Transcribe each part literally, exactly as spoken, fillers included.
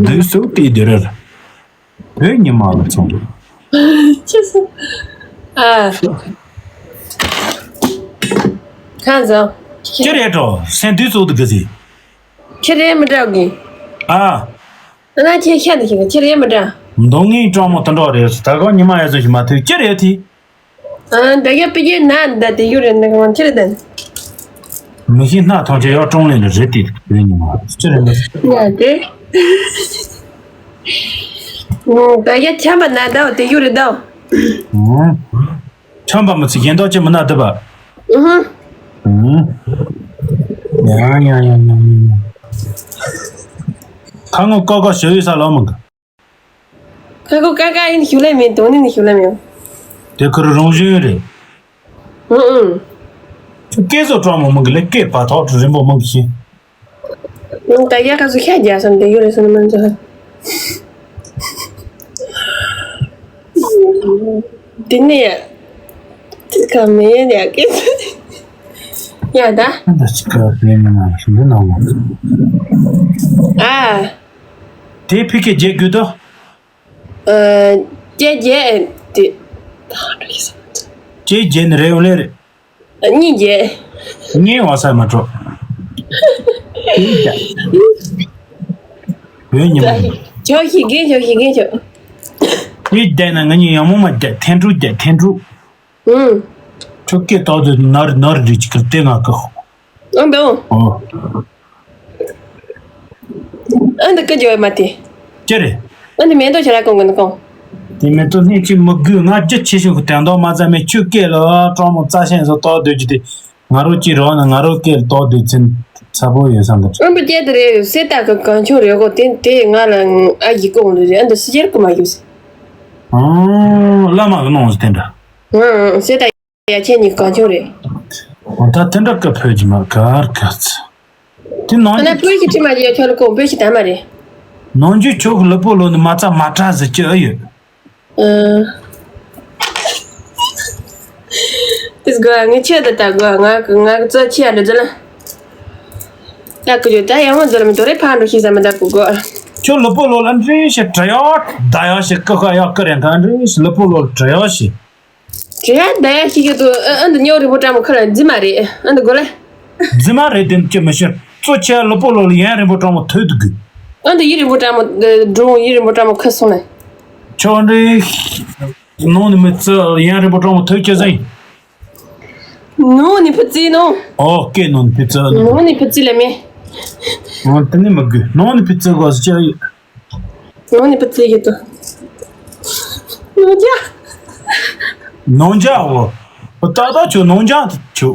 འདུག་སུ་དེ་དེ་རེད། བོད་ཉི་མ་ལ་ཚོང་འདུག་ཅི་སོ། ཨ། ཁ་ཟོ། ཅི་རེད་འགྲོ་སེམས་དུས་ཚོད་དུ་གི་ཟིན། ཁྱེད་རེད་མི་འདྲ་གི། ཨ། ཨ་ན་ཁྱེད་ཤ་འདི་ཤི་ཁྱེད་རེད་མི་འདྲ། མདོ་ངན་སྤྲང་མོ་དུ་འགྲོ་རེད་ད་གང་ཉི་མ་ཡ་ཚོ་ཞིག་མ་ཐུག་ཅི་རེད་དེ། ཨ་ད་ག་པི་ཀེ་ན་ད་དེ་ཡུ་རེད་ན་གང་ཁྱེད་རེད་ད། མི་ཤི་སྣ་ཐང་ཆེ་ཡོ་ཀྲོང་ལེན་རེད་དེ་བོད་ཉི་མ་ཅི་རེད་མི། ཡ་དེ། ད་ག་ཆམ་པ་ན་ད་དེ་ཡུ་རེད་ད། ཆམ་པ་མི་ཚེ་གཞན་དག་ཅི་མི་ན་བསྡུ་བ། ཨུ་ཧུ། ཡང་ཡང་ཡང་ཡང་ཡང་། ཁ་ངོ་ཀོ་ཀོ་ཞུ་ཡི་ས་ལོ་མི་འགའ། ཁ་ཁོ་ཀ་ཀ་ཡིན་ཞུ་ལེ་མིན་དོན་ནི་ཞུ་ལེ་མིན། དེ་ཁུར་རང་བཞིན་རེད། ཨུ་ཨུ། ཁྱོད་སྐད་བཟོ་གྲོགས་མོ་མི་འགའ་ལེ་སྐད་པ་ཐོག་རིན་པོ་མི་འགའ་ཤེས། ད་ཡ་ཁ་སུ་ཤ་རྒྱ་སམ་དེ་ཡོད་རེད་སོང་མ་འཇོག་དེ་ནས་ཡ། དེ་ག་མེད་ཡ་ཀི་ཡ་ད། ཨ་ད་ཅི་ག་རེད་མིན་ན་ཞུ་འདི་ནང་ལ། ཨ། དེ་ཕི་ཁེ་རྒྱལ་དགོས་དོ། ཨ། རྒྱལ་རྒྱལ་དེ། ཅེ་རྒྱལ་ནི་རེད་ཡོང་ལེ་རེད། གཉིས་རྒྱལ། གཉིས་བ་ས་མ་གྲོགས། བོད་ཉི་མ། ཇོ་ཞིག་རྒན་ཇོ་ཞིག་རྒན་ཇོ། ཡིད་བསྡད་ན་ང་གཉིས་ཡང་མོ་མ་བསྡད་ཐན་ཕྲུག་བསྡད་ཐན་ཕྲུག་ཨུམ། ཁྱོད་སྐད་ཏོག་ཏོ་ནར་ནར་འདྲི་ཅིག་གིར་ལྟས་ང་ཀི་ཧོ། ཨང་དང་། ཨོ། ཨ་འདི་ཀི་ཇོ་མ་དེ། ཅི་རེད། ཨ་འདི་མེ་ཏོག་ཆ་ར་གོང་གི་ནི་གོང་། དེ་མེ་ཏོག་སྣེ་གཅིག་མི་དགོས་ང་རྒྱུ་ཆེ་ཤོས་ཀྱི་དན་ཏོག་མ་རྩ་མེད་ཁྱོད་སྐད་ལ་གྲོགས་མོ་རྩ་ཤེས་སུ་ཏོག་སྡོད་རྒྱུ་དེ། ང་རོ་གཅིག་རོགས་ན་ང་རོ་སྐད་ལ་ཏོག་སྡོད་ཚུན་ཚ་པོ་ཡོད་བསམ་གི། ཨ་འདི་སྐད་དེ་རེད་སེ་ཏ་གི་གང་ཆུང་རེད་གོ་དེ་དེ་ང་ལ་ཨ་ཡི་གོང་ལ་རེད་ཨ་འདི་སི་ཇེར་གི་མ་ཡོད་སེ། ཨང་བླ་མ་གི་ནང་སེ་དེ་འདྲ། ཨང་སེ་ཏ། ཡ་ཁྱེད་གཉིས་གང་བྱུང་རེད། འོ་ད་དེ་འདྲ་སྐབས་ཕོད་ཀྱི་མ་གར་ག་ཚ། དེ་ནང་ཨ་ན་རྒྱུ་སྤོས་ཀྱི་ཁྲི་མ་ཡ་ཁྱོད་ལ་ཀོ་སྤོས་ཀྱི་དམ་མ་རེད། ནང་རྒྱུ་ཁྱོད་ཀྱི་ལུས་པོ་ལོ་ནི་མ་རྩ་མ་དྲག་ཟེར་གྱི་ཨེ་ཡོད། ཨ། དེས་གོ་ངས་ཁྱོད་ད་ལྟ་གོ་ང་གི་ང་གི་རྩོད་ཆེ་ཡ་འདྲ་ཟེར་ལ། ད་ཀུ་ཅོ་ད་ཡང་མ་ཟེར་མི་འདུག་རེད་ཕ་འགྲོ་ཤེས་ས་མི་ད་ཀུ་གོ་ཁྱོད་ལུས་པོ་ལོ་ལ་འདྲེ་ཞིག་བྲི་ཡག་ད་ཡག་ཞིག་ཀི་ཁ་ཡག་ཀི་རེད་ད་འདྲེ་ཞིག་ལུས་པོ་ལོ་ལ་བྲི་ཡག་ཞིག་བྲི་ཡག་ད་ཡག་ཞིག་གི་དུ་ཨ་ཨ་འདི་ཉོ་རིང་པོ་ཀྲ་མོ་ཁ་ལ་རྫི་མ་རེད་ཨ་འདི་གོ་ལེ། རྫི་མ་རེད་དེ་ཅི་མི་ཤེས་གཙོ་ཆེ་ལུས་པོ་ལོ་ལ་ཡན་རིང་པོ་ཀྲ་མོ་ཐོད་དུ་དགོས། ཨ་འདི་ཡི་རིང་པོ་ཀྲ་མོ་འགྲོ་ཡི་རིང་པོ་ཀྲ་མོ་ཁ་སོང་ལེ། ཁྱོད་འདྲེ་ནང་ནས་མི་ཚེ་ཡན་རིང་པོ་ཀྲ་མོ་ཐོད་ཁྱེད་ཟིན། ནོ་ནི་ཕི་ཙི་ནོ། ཨོ་ཀེ་ནོ་ནི་ཕི་ཙི་ནོ། ནོ་ནི་ཕི་ཙི་ལ་མེ། ཨོ་དེ་ནི་མི་དགོས་ནོ་ནི་ཕི་ཙི་གོ་སི་ཅི་ཡོད། ནོ་ནི་ཕི་ཙི་ཡོད་དོ། ནོ་ཇ། ནོ་ཇ་ཨོ། ཨོ་ཏག་ཏག་ཆོ་ནོ་ཇ་ཆོ།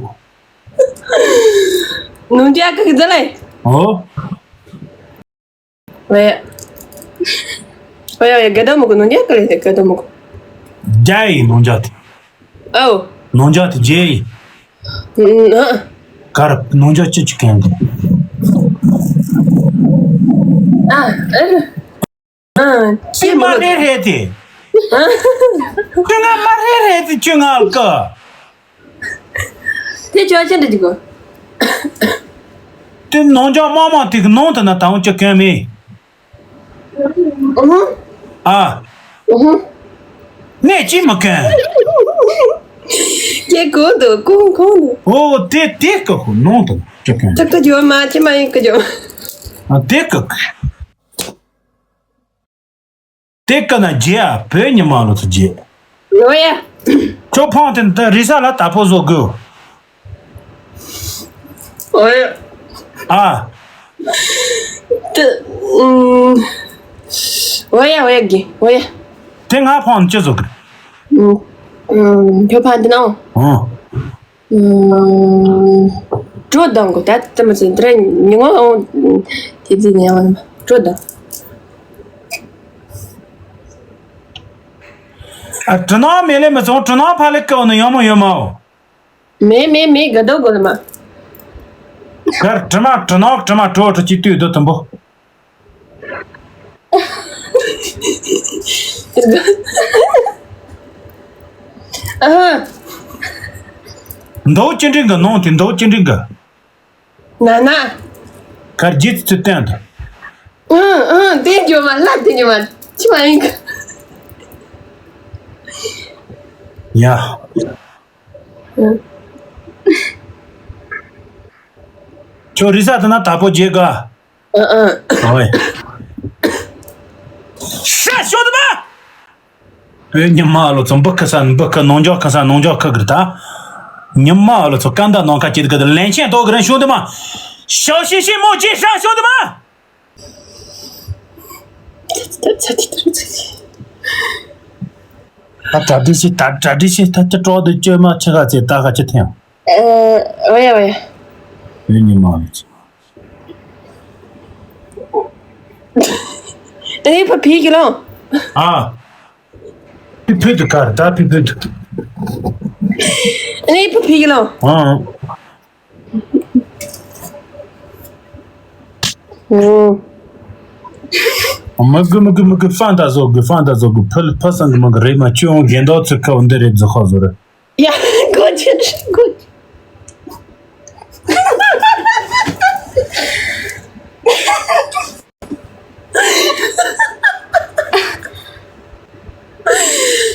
ནོ་ཇ་ཀ་གི་ཛ་ལེ། ཨོ། ཝེ། ཝེ་ཝེ་ག་དོ་མོ་གོ་ནོ་ཇ་ཀ་ལེ་ག་དོ་མོ་གོ། ཇ་ཡི་ནོ་ཇ་དེ། ཨོ། ནོ་ཇ་དེ་ཇེ་ཡི། ཨ། གར་ནོ་ཇ་ཅི་ཅི་གན་གི། ཨ། ཨ། ཅི་མ་རེད་རེད་དེ། ཨ། ཁྱོད་ང་མ་རེད་རེད་དེ་ཁྱོད་ང་ཀ། དེ་ཁྱོད་ཅི་འདྲ་ཅིག་གོ། དེ་ནང་ཇ་མ་མ་དེ་གི་ནང་དུ་ན་དང་ཅི་གན་མེད། ཨུ་ཧུ། ཨ། ཨུ་ཧུ། ནས་ཅི་མ་གན། ཀྱེ་གོ་དོ་ཀོང་ཀོང་དོ། ཨོ་དེ་དེ་ཀ་ཧུ་ནང་དུ་ཅི་གན། ད་ཀ་ཇོ་མ་ཅི་མ་ཡིན་ཀ་ཇོ། ཨ་དེ་ཀ་ཀ། དེ་ཀ་ན་རྗེ་ཨ་བོད་ཉི་མ་ལོ་ཚོ་རྗེ། ལོ་ཡ། ཁྱོད་ཕང་དེ་འདི་རི་ས་ལ་དྭགས་པོ་བཟོ་དགོས། ཨོ་ཡ། ཨ། དེ་ཨུམ། ཨོ་ཡ་ཨོ་ཡ་གི་ཨོ་ཡ། དེ་ང་ཕང་ཅི་བཟོ་དགོས། ཨུམ། ཁྱོད་ཕང་དེ་ན་ཨོ། ཨོ། ཨུམ། བྲོ་དང་གོ་ད་ལྟ་མ་ཚད་དེ་ར་ཉི་ངོ་ཨོ། དེ་དེ་ནས་ཡང་བྲོ་དང་། ཨ་དྲི་ནག་མེ་ལེ་མི་ཚོང་དྲི་ནག་ཕ་ལེ་ཀའོ་ནི་ཡོང་མོ་ཡོད་མའོ། མེ་མེ་མེ་ག་དོ་གོ་ལ་མ། གར་དྲི་མ་དྲི་ནག་དྲི་མ་དྲོ་དྲི་ཅི་ཏུས་དོ་དུམ་པོ། ཨ། མདོ་ཅི་འདྲིན་གི་ནོང་དེ་མདོ་ཅི་འདྲིན་གི། ན་ན། གར་རྗེས་ཚུལ་བསྟན་དུ། ཨང་ཨང་། དེ་འགྱོ་མ་ལབ། དེ་འགྱོ་མ་ཅི་མ་ཡིན་གི། ཡ། ཨང་། ཁྱོད་རི་ས་དེ་ན་དྭགས་པོ་རྒྱལ་ག་ཨ་ཨ། ཨོའི། ཤ་ཤོད་མ། བོད་ཉི་མ་ལོ་ཚོ་འབུ་ཁ་ས་འབུ་ཁ། ནང་འཇོག་ཁ་ས་ནང་འཇོག་ཁ་གིར་ད། ཉི་མ་ལོ་ཚོ་སྐམ་ད་ནང་ཁ་ཅིག་གི་ལན་ཆེན་ཏོག་གི་རིན་ཤོད་མ། ཤ་ཤི་ཤི་མོ་ཅི་ཤ་ཤོད་མ། ད་གྲ་སྒྲིག་བྱེད། ད་གྲ་སྒྲིག་བྱེད། ད་ཅི་དྲོ་དུ་བཅོས་མ་ཆེ་ག་ཚེ་ད་ག་ཅི་ཐེངས། ཨ། ཨོ་ཡ་ཨོ་ཡ། བོད་ཉི་མ་ལོ་ཚོ། ཨ་ནི་ཕ་ཕི་གི་ལོ། ཨ། ཕི་ཕི་དུ་ཀར་ད་ཕི་ཕི་དུ། ཨ་ནི་ཕ་ཕི་གི་ལོ། ཨ། ཨོ། མི་དགོས་མི་དགོས་མི་དགོས། ཧྥང་ད་བཟོ་དགོས། ཧྥང་ད་བཟོ་དགོས། ཕི་ཕི་སང་གི་མི་གི་རེད་མ། ཁྱོད་འོང་རྒན་དོག་ཚོད་ཁ་འོ་འདི་རེད་བཟོ་ཁ་བཟོ་རེད། ཡ། གོ་ཆེན་གོ།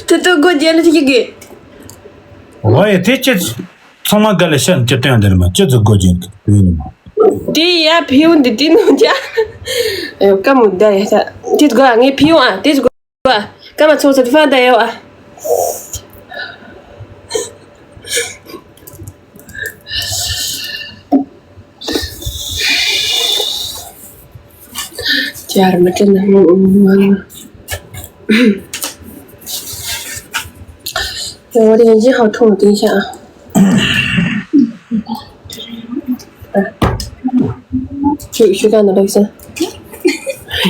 དེ་ལྟར་སྒོ་རྒྱན་ལ་ཅིག་གི། ཝའི་དེ་ཅི། ཚང་མ་ག་ལ་ཤ་ཅི་སྟོན་འདིར་མ་ཅི་ཙི་སྒོ་རྒྱན་གི་བོད་ཉི་མ། དེ་ཡ་ཕིའུ་འདི་དེ་ནོ་ཅ། ཨེ་ཀ་མུ་ད་ཡ་ས། དེ་སྒོ་ངའི་ཕིའུ་ཨ་དེ་སྒོ། ཀ་མ་ཚོགས་ཚོད་ཧྥང་ད་ཡོ་ཨ། ཅར་མ་ཏྲེ་ན་ཧུ་ཨུ་ཨ། ཡོ་རེ་ཡིན་ཧོ་ཐུང་ཏིང་ཤ་ཨ། ཞུ་ཞུ་ག་ན་ལོག་སེ།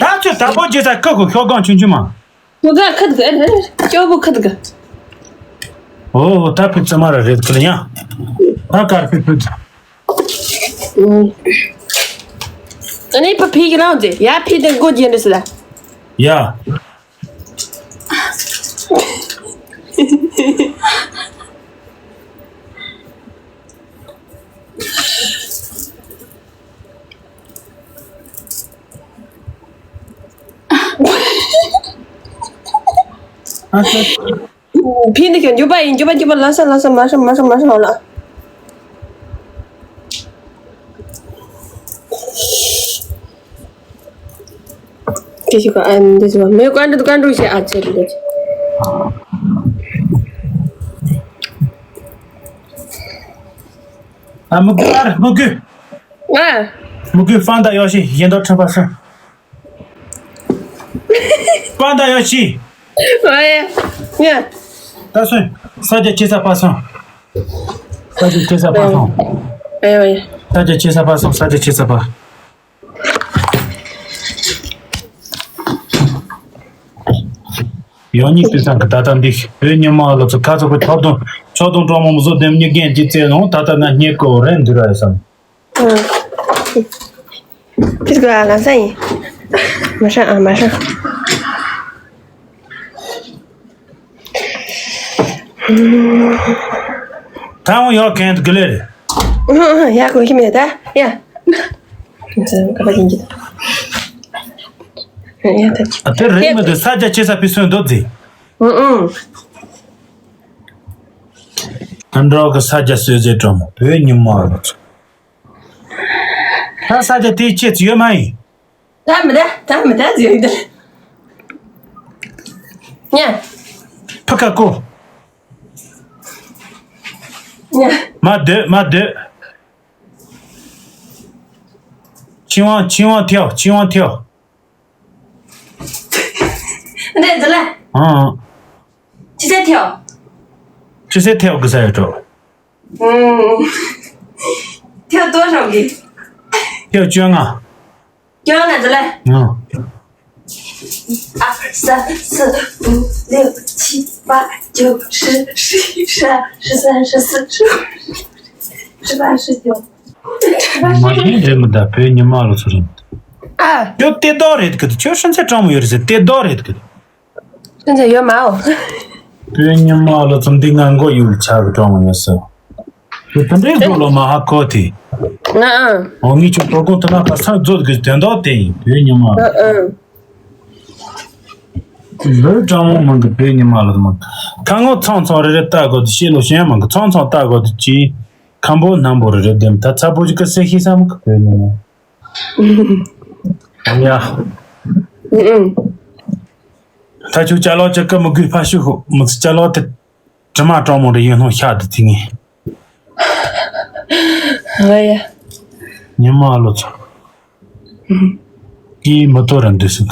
ད་ཚོད་ད་པོ་རྗེས་ས་ཁ་ཁོ་ཤོག་གང་ཆུང་ཆུང་མ། ཁོ་ག་ཁ་དག་ཨ་ཅོ་བོ་ཁ་དག་ཨོ་ད་ཕི་ཙི་མ་ར་རེད་ཁ་ལ་ཡ། ད་ཀར་ཕི་ཕི། ཨ་ནི་ཕ་ཕི་གི་ལང་ཛེ་ཡ་ཕི་དེ་སྒོ་རྒྱན་རེད་ཟེར་ལ། ཡ། ཨ་ཧ། ཕི་འདི་ཁྱོད་འགྱོད་པ་ཡིན། འགྱོད་པ་འགྱོད་པ། ལ་ས་ལ་ས། མ་ཧྲ་མ་ཧྲ་མ་ཧྲ་ལ། དེ་ཞིག་ག་ཨ་འདི་ཚོ་མེ་ཀ་འདི་ཀ་འདུག་ཞེས་ཨ་ཚེ་རེད། ཨ་མུ་གུ་ཨ་མུ་གུ། ཨ། མུ་གུ་ཧྥང་ད་ཡོ་ཤི་ཡིན་དོ་ཁྲི་པ་སུ། ཧྥང་ད་ཡོ་ཤི། ཨ་ཡ། ཡ། ད་སུན། ས་རྒྱ་ཆེ་ས་པ་སོང་། ས་རྒྱ་ཆེ་ས་པ་སོང་། ཨ་ཡ། ས་རྒྱ་ཆེ་ས་པ་སོང་། ས་རྒྱ་ཆེ་ས་པ། ཡང་ཉིད་དུས་སང་གི་ད་ལྟ་འདི་བོད་ཉི་མ་ལོ་ཚོ་ཁ་ཚོ་གི་ཆོག་དུང་ཆོག་དུང་ཀྲོང་མོ་མོ་བཟོ་དེམ་ཉི་རྒན་གྱི་རྩེ་ནང་ད་ལྟ་ན་རྙེད་གོ་རེད་འདི་ར་ཡ་སམ། ཨ། ཁྱེད་ཀྱི་ཨ་ལ་ས་ཡིན། མ་ཧྲ་ཨ་མ་ཧྲ། ད་འོང་ཡོད་མཁན་དགུ་ལེ་རེད། ཨ་ཡ་གོ་ཤི་མེད་ད་ཡ། ཁ་པ་ཡིན་གྱི་ད། ཡ་ད་ཅི། ཨ་དེ་རེད་མི་འདུག་ས་རྒྱ་ཆེ་ས་ཕི་སོན་འདུག་ཟེ། ཨུ་ཨུ། ད་འགྲོ་གི་ས་རྒྱ་སོས་ཟེ་གྲོང་བོད་ཉི་མ་རུ། ད་ས་རྒྱ་དེའི་ཆེད་ཡོད་མ་ཡིན། ད་མི་ད་ད་མི་ད་ཟེར་ཡོད་ད། ཉ། ཕ་ཁ་ཀོ། ཉ། མ་སྡོད་མ་སྡོད། ཆིང་ཝང་ཆིང་ཝང་ཐེའོ་ཆིང་ཝང་ཐེའོ། འདྲེ་འདི་ལ། ཨང་། ཆི་སེ་ཐེའོ། ཆི་སེ་ཐེའོ་གི་ས་ཡོད་འགྲོ། ཐེའོ་ཏོ་ཧྲོ་གི། ཐེའོ་བཅོ་ལྔ། བཅོ་ལྔ་འདི་ལ། ཨང་། 二三四五六七八九十十一十二十三十四十五十六十七十八十九十八十九。 མ་ཡིན་རེད་མི་ད་བོད་ཉི་མ་ལོ་ཚོ་རེད། ཨ། ཁྱོད་ལྟེ་རྡོག་རེད་གི། ཁྱོད་ཧྲིན་ཚེ་གྲང་མོ་ཡོད་རེད་ཟེར་ལྟེ་རྡོག་རེད་གི། ཁྱོད་ཚོ་ཡོད་མ་འོ། བོད་ཉི་མ་ལོ་ཚོ་འདི་ང་མགོ་ཡུལ་ཆག་གི་གྲང་མོ་ཡོད་ཟེར། དེ་དེ་འདྲའི་བཟོ་ལོ་མ་ཧ་གོ་དེ། ང་ཨང་། འོ་ངས་ཁྱོད་དོ་དགོང་དེ་ན་བར་ས་རྫོད་དགོས་དོན་དག་དེ་ཡིན་བོད་ཉི་མ། ཨང་ཨང་། འདི་ཀྲང་མོ་མང་གི་བོད་ཉི་མ་ལ་དུ་མ། ཁ་ངོ་ཚང་ཚང་རེ་རེ་ལྟ་དགོས་དུ་ཤེས་ལོ་ཤེས་མང་གི་ཚང་ཚང་ལྟ་དགོས་དུ་ཅི། ཁམ་བུ་སྣམ་བུ་རེ་རེ་དེམ་ད་ཚ་པོ་ཅིག་གི་སེ་ཤི་ས་མ་གི་བོད་ཉི་མ། ཨང་ཡ། ཨང་ཨང་། ད་ཁྱོད་ཅ་ལག་ཅིག་གི་མི་དགོས་ཕ་ཤུ་ཧུ་མི་ཚེ་ཅ་ལག་དེ། དྲི་མ་གྲང་མོ་རེ་ཡོད་སྣང་ཤ་དུ་ཐིག་ངེ། ཨ་ཡ། ཉི་མ་ཨ་ལོ་ཚོ། ཀྱིས་མི་ཏོ་ར་འདུག་སུ།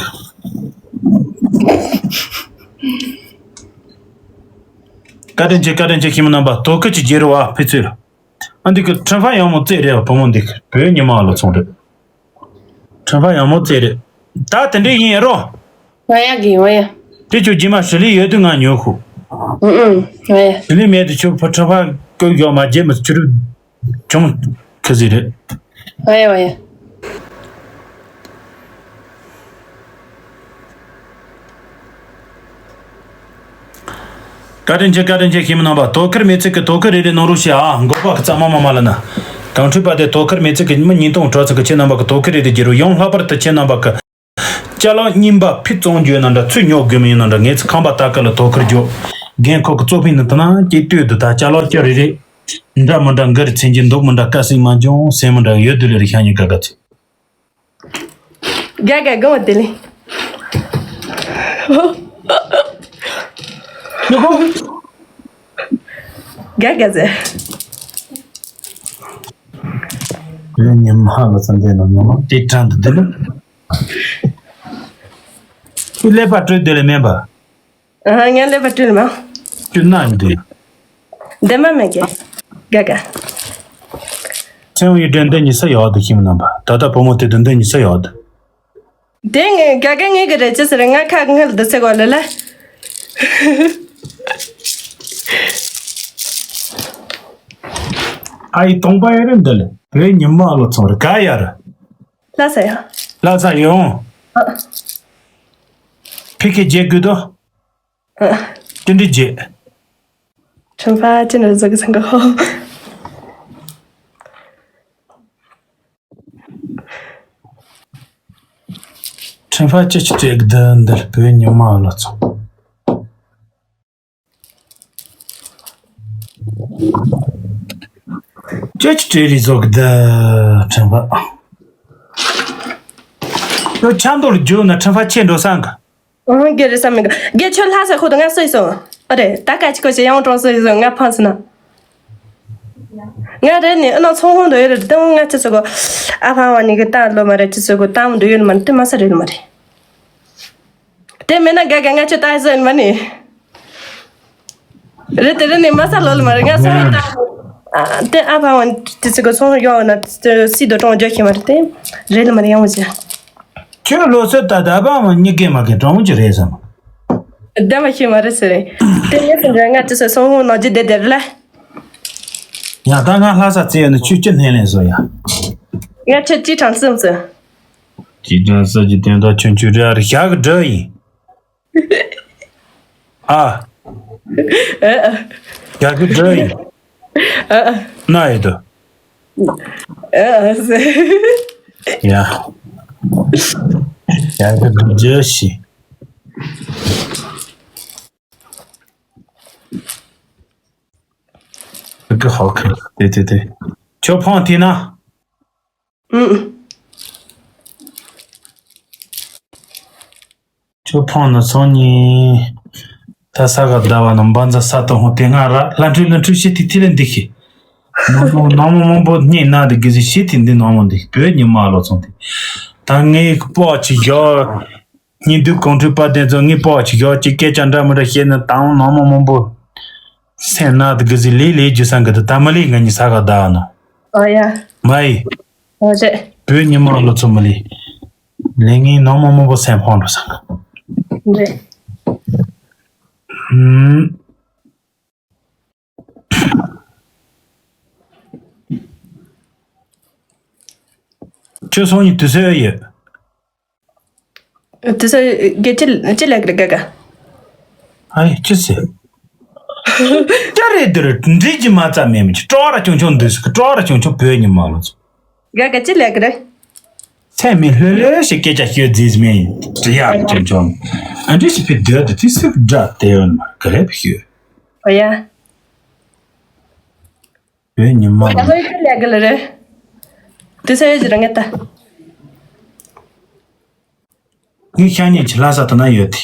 བཀའ་དྲིན་ཆེ་བཀའ་དྲིན་ཆེ་ཁྱིམ་རྣམ་པ་དོ་ཁུར་གྱི་རྒྱལ་རོ་བ་ཕི་ཚོས། ཨ་འདི་གི་ཁྲི་ཕ་ཡང་མོ་རྩེ་རེད་བ་བུ་མོ་འདི་གི་བོད་ཉི་མ་ཨ་ལོ་ཚོང་རེད། ཁྲི་ཕ་ཡང་མོ་རྩེ་རེད། ད་དེ་འདྲས་ཡིན་ཡ་རོ། ང་ཡ་གི་ང་ཡ། དེ་ཁྱོད་རྗེས་མ་ཞི་ལི་ཡོད་དུས་ང་ཉོ་ཤོག་ཨུ་ཨུ། ང་ཡ། ཞི་ལི་མེད་དུས་ཁྱོད་ཕ་ཁྲི་ཕ་བཀོད་ཡོད་མ་རྗེས་མ་ཆུ་རུ་ཅུང་ཁི་ཟི་རེད། ང་ཡ་ང་ཡ། བཀའ་དྲིན་ཆེ་བཀའ་དྲིན་ཆེ་ཁྱིམ་རྣམ་པ་དོ་ཁུར་མེད་ཚིག་གི་དོ་ཁུར་རེ་རེ་གནང་རོགས་ཞེས་ཨ་མགོ་པ་གི་རྩ་མ་མ་མ་ལ་ན། གངས་ཁྲོད་པ་དེ་དོ་ཁུར་མེད་ཚིག་གི་མི་ཉིས་སྟོང་དྲུག་ཚིག་གི་ཁྱེད་རྣམ་པ་གི་དོ་ཁུར་རེ་རེ་བརྒྱུད་རོགས་ཡང་ལྷག་པར་དུ་ཁྱེད་རྣམ་པ་གི་ཅ་ལག་རྙིང་པ་ཕུད་བཙོང་རྒྱུ་ཡིན་ན་འདྲ་ཚུད་ཉོ་དགོས་མི་ཡིན་ན་འདྲ་ངས་ཚུ་ཁང་པ་ལྟ་སྐབས་ལ་དོ་ཁུར་རྒྱོབ། རྒན་ཁོ་གི་གཙོ་ཕིང་ནི་དེ་ན་སྐྱེ་ལྟོས་འདུག་ད་ཅ་ལག་སྐྱ་རེ་རེ། འདྲ་མི་འདྲ་འགའ་རེ་ཚན་གྱི་འདུག་མི་འདྲ་དཀའ་སྲིད་མ་འབྱུང་སེམས་མི་འདྲ་ཡོད་དུ་ལེ་རེ་ཤ་ཉེ་དགའ་དགའ་ཚུ། དགའ་དགའ་དགའ་བ་དེ་ལེ། དགའ་དགའ་ཟེར། ལེ་ཉི་མ་ལ་ཚན་དེ་ན་ནོ་དེ་དྲན་དུ་དེ་ལེ། ཀླད་པ་སྤྲོད་དེ་ལེ་མེད་པ། ཨ་ངས་ཀླད་པ་སྤྲོད་མ། སྤྲོད་ན་ཡིན་དེ། འདི་མ་མེད་ཀྱི། དགའ་དགའ། ཚེ་འོང་ཡི་དྲན་འདི་ཉི་ས་ཡོད་དུ་ཁྱིམ་རྣམ་པ་ད་ལྟ་བུ་མོ་དེ་དུ་འདི་ཉི་ས་ཡོད་དུ། དེ་ངས་དགའ་དགའ་ངས་གི་རེད་ཅི་ཟེར་ང་ཁ་ངལ་འདི་ཚེ་གོ་ལེ་ལེ། ཨ་ཡི་སྟོང་པ་ཡི་རེད་འདི་ལེ་བོད་ཉི་མ་ལོ་ཚོང་རེད་ག་ཡ་རེད། ལྷ་ས་ཡ། ལྷ་ས་ཡོང་། ཨ། ཕི་ཁེ་རྗེ་དགོས་དོ། ཨ། ཏི་འདྲི་རྗེ། ཁྲིམས་ཕ་ཅི་འདྲ་བཟོ་གི་སང་གི་ཧོ། ཁྲིམས་ཕ་ཅི་ཅི་སྤྲད་གི་འདི་འདིར་བོད་ཉི་མ་ལ་ཚོང་། ཅེ་ཅི་ཏྲེ་རི་ཟོག་གི་ཁྲིམས་པ། ཁྱོད་ཆ་མདོ་ལ་རྒྱུག་ན་ཁྲིམས་པ་ཆེ་འགྲོ་སང་གི། ཨང་རྒྱུ་རེད་བསམ་མི་དགའ། རྒྱུ་ཁྱོད་ལྷ་ས་ཁོ་དང་ང་སུ་ཡིན་སོང་། ཨ་རེད་ད་ཀ་ཅི་ཁོ་ཞེ་ཡང་གྲོང་སུ་ཡིན་སོང་ང་ཕངས་སོང་ན། ང་རེད་ནི་ཨ་ནང་ཚོང་ཁང་དུ་ཡོད་རེད་དང་ང་ཅི་ཟེར་གོ། ཨ་ཕ་བ་ནི་གི་ལྟ་ལོ་མ་རེད་ཅི་ཟེར་གོ་ལྟ་མི་འདུག་ཡོད་ལ་མ་རེད་དེ་མ་ས་རེད་ལ་མ་རེད། དེ་མེད་ན་དགའ་དགའ་ང་ཁྱོད་ལྟ་ཟེར་མ་ནི། རེད་དེ་རེད་ནི་མ་ས་ལོ་ལ་མ་རེད་ང་ས་རེད་ལྟ། ཨ་དེ་ཨ་ཕ་བ་དེ་ཚོ་གི་ཚོང་ཡོང་ན་སི་དོ་གྲོང་རྒྱག་ཤེས་མ་རེད་དེ། རེད་ལ་མ་རེད་ཡང་མ་བྱེད། ཁྱོད་ལོ་སོ་ད་ད་པ་མ་གཉིས་ཀས་མ་གི་གྲོང་ཅི་རེད་ཟེར་མ། ད་མ་ཤེས་མ་རེད་ཟེར་རེད། དེ་ངས་ཟེར་འདྲ་ང་དེ་ཚོ་སོང་ཧོ་ནོ་ཇི་དེ་དེ་རེད་ལ། ཡང་ད་ང་ལྷ་ས་ཚེ་ཡོད་ན་ཆུ་ཅི་སྣེ་ལེན་བཟོ་ཡ། ང་ཁྱོད་ཅི་དྲང་སེམས་ཟེར། ཅི་དྲང་སེམས་ཀྱི་དོན་དག་ཆུང་ཆུང་རེད་ཨ་རེ་ཞག་གི་འགྲོ་ཡིན། ཨ། ཨ། ཡག་གི་འགྲོ་ཡིན། ཨ། ན་ཡི་དོ། ཨ། ཟེར། ཡ། ཡག་གི་འགྲོ་རྒྱུ་ཞིག་ཨ་ཀི་ཧོ་ཁི་དེ་དེ་དེ། ཁྱོད་ཕོང་དེ་ན། ཨུམ། ཁྱོད་ཕོང་ན་སང་ཉིན། ད་ས་ག་ཟླ་བ་ན་འབའ་འཛའ་ས་ཏོ་ཧོ་དེ་སྔ་ར་ལྷ་འཕྲུལ་ལྷ་འཕྲུལ་ཤི་དེ་དེ་ལས་འདི་ཤི། ནང་མོ་ནང་མོ་མང་པོ་རྙེད་ན་དེ་གི་ཟི་ཤི་དེ་འདི་ནང་མོ་འདི་བོད་ཉི་མ་ལོ་ཚོང་དེ། ད་ངའི་སྤོ་ཆི་ཡོ། ཉིན་དུས་གོང་འཕྲོས་པ་དེ་ཚོ་ངའི་སྤོ་ཆི་ཡོ་ཅི་སྐད་ཆ་འདྲ་མི་འདྲ་བཤད་ན་དང་ནང་མོ་མང་པོ། སེམས་ན་དེ་གི་ཟི་ལི་ལི་རྒྱུ་སང་གི་དེ་ད་མ་ལི་ང་གཉིས་ས་ག་ཟླ་བ་ན། ཨོ་ཡ། མ་ཡི། ཨོ་རེད། བོད་ཉི་མ་ལོ་ཚོ་མ་ལི། ལས་ངན་ནང་མ་མང་པོ་སེམས་ཕོང་འགྲོ་སང་། རེད། ཧུམ། ཁྱོད་སང་ཉིན་དུས་ཚོད་ཡོད། དུས་ཚོད་ག་ཅི་ཅི་ལས་ཀྱི་རེད་ག་ག་ཨ་ཡི་ཅི་ཟེར། ཅི་རེད་འདིར་འདྲིས་ཀྱི་མ་རྩ་མེད་མི་ཅི་སྤྲོ་བ་ར་ཆུང་ཆུང་འདུས་སུ་སྤྲོ་བ་ར་ཆུང་ཆུང་བོད་ཉི་མ་ལོ་ཚོ། ག་ག་ཅི་ལས་ཀི་རེད། ཚད་མེད་ལྷོད་ལྷོད་ཞིག་སྐད་ཆ་ཤོད་རྫིས་མེད་དྲི་ཡག་ཆུང་ཆུང་། ཨ་འདྲིས་ཞིག་ཕི་སྡོད་དུ་དུས་སུ་འདྲ་དེ་ཡོད་མ་ག་རེ་བི་ཤོད། ཨོ་ཡ། བོད་ཉི་མ་ད་ལོ་ཡི་ལས་ཀི་ལ་རེད། དུས་ས་ཡོད་ཀྱི་ར་ངེ་ད། ངའི་ཤ་ཉེ་ཆེ་ལྷ་ས་དུ་ན་ཡོད་དེ།